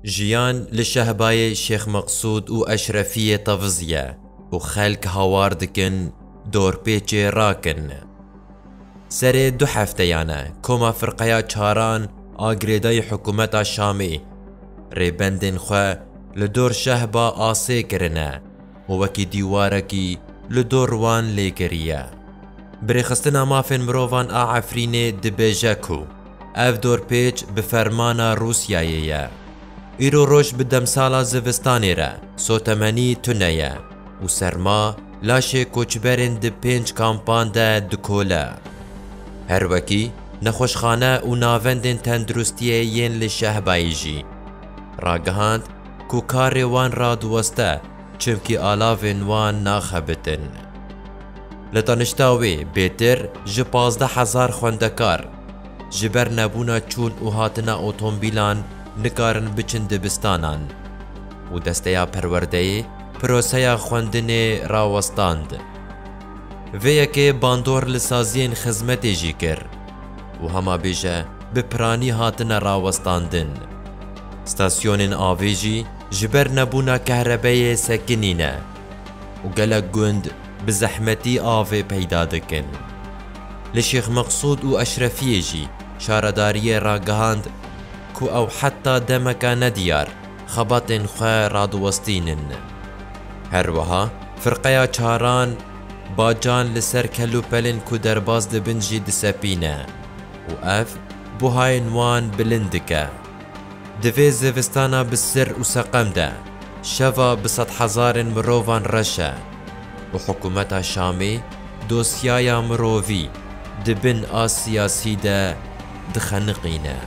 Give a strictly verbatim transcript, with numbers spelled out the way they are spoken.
Jiyan li şehbayê Şêx Meqsûd û Eşrefiyê teviziye û xelk hawar dikin dorpêçê rakin. Serê du hefteyan e koma firqeya çaran a girêdayî hikûmeta Şamê rêbendên xwe li dor şehba asê kirine û wekî dîwarekî li dor wan lê kiriye. Birêxistina Mafên Mirovan a Efrînê dibêje ku ev dorpêç bi fermana Rûsyayê ye. Îro roj bi demsala zivistanê re sotemenî tune ye û serma laşê koçberên di pênc kampan de dikole. Her wekî nexweşxane û navendên tenduristiyê yên li Şehbayê jî ragihand ku karê wan radiweste, çimkî alavên wan naxebitin. Li tanişta wê bêtir ji pazdeh hezar xwendekar ji ber nebûna çûn û hatina otomobîlan nikarin biçin dibistanan û desteya perwerdeyê proseya xwendinê rawestand. Vê yekê bandor li saziyên xizmetê jî kir û hema bêje bi piranî hatine rawestandin. Stasyonên avê jî ji ber nebûna kehrebeyê sekinîne û gelek gund bi zehmetî avê peyda dikin. Li Şêx Meqsûd û Eşrefiyê jî şaredariyê ragihand ku ew heta demeke nediyar xebatên xwe radiwestînin. Her wiha firqeya çaran bacan li ser kelûpelên ku derbas dibin jî disepîne û ev buhayên wan bilind dike. Di vê zivistana bi sir û seqem de şeva bi sedhezarên mirovan reş e û hikûmeta Şamê dosyaya mirovî di bin a siyasî de dixeniqîne.